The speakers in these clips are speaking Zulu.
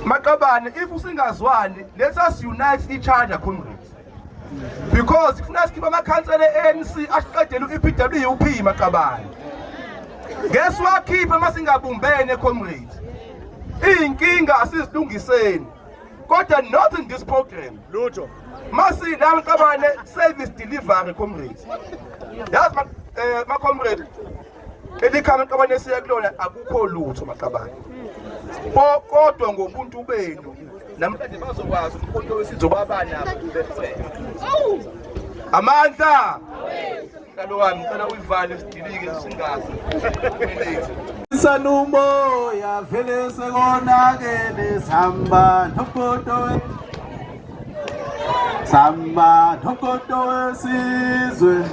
Maqabane, if usingazwani, let us unite each other, comrades. Because kufuna sikhiphe amakhansela e-ANC asiqedele u-EPWP maqabane. Ngesiwakhiphe masingabumbene comrades. Iy'nkinga asizilungiseni. Kodwa not in this program. Lutho. Masila maqabane service delivery comrades. Yazi ma eh ma comrade elikhama maqabane esiya kulona akukho lutho maqabane. Kodwa ngobuntu benu namhlanje bazokwazi umkhonto wesizwe babanabo befela. Amandla. Mhlalo wami ngicela uyivale sidilike singazi. Sanumoya vele sekonakele samba nokoto samba nokoto wesizwe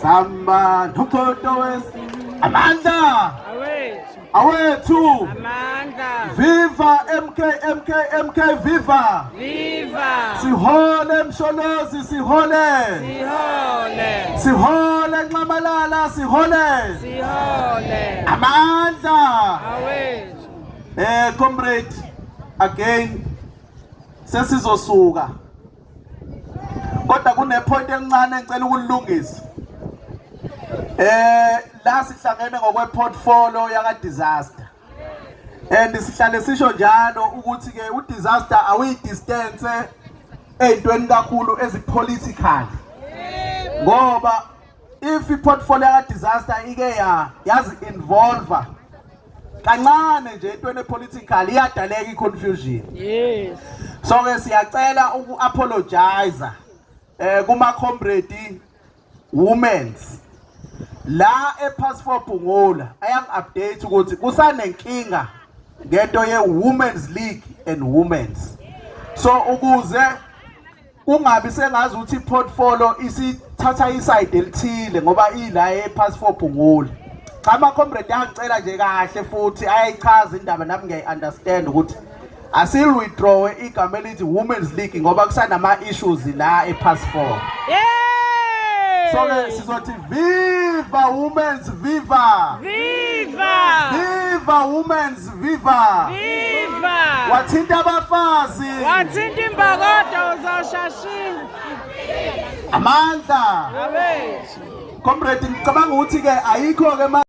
samba nokoto wesizwe amandla Awethu. awethu Amandla. Viva MK MK MK viva Viva. Sihole Msholozi sihole Sihole. Sihole Nxamalala sihole Sihole. Amandla Awethu. Eh comrade again sesizosuka kodwa kune point encane engicela ukulungisa eh la sihlangene ngokwe portfolio yaka disaster and sihlale sisho njalo ukuthi ke u disaster awuyi distance eyintweni kakhulu ezipolitical ngoba if i-portfolio yaka-disaster ike ya yazi involve kancane nje entweni epolitical iyadaleka i-confusion. Yes. So ke siyacela uku-apologize eh kuma comrade women's la ePass for Phungula ayang update ukuthi kusanenkinga ngento ye women's league and women's. So ukuze kungabi sengazi ukuthi i-portfolio isithatha isayidi elithile ngoba ila ePass for Phungula. Cha ama comrade angicela nje kahle futhi ayayichaza indaba nami ngiyayi-understand ukuthi asil withdraw igama elithi Women's League ngoba kusanama issues la ePass 4. Yeah. So ke sizothi viva women's viva. Viva. Viva women's viva. Viva. Wathinta abafazi. Wathinta imbokodo uzoshashila. Amandla. Awethu. Comrade ngicabanga ukuthi ke ayikho ke.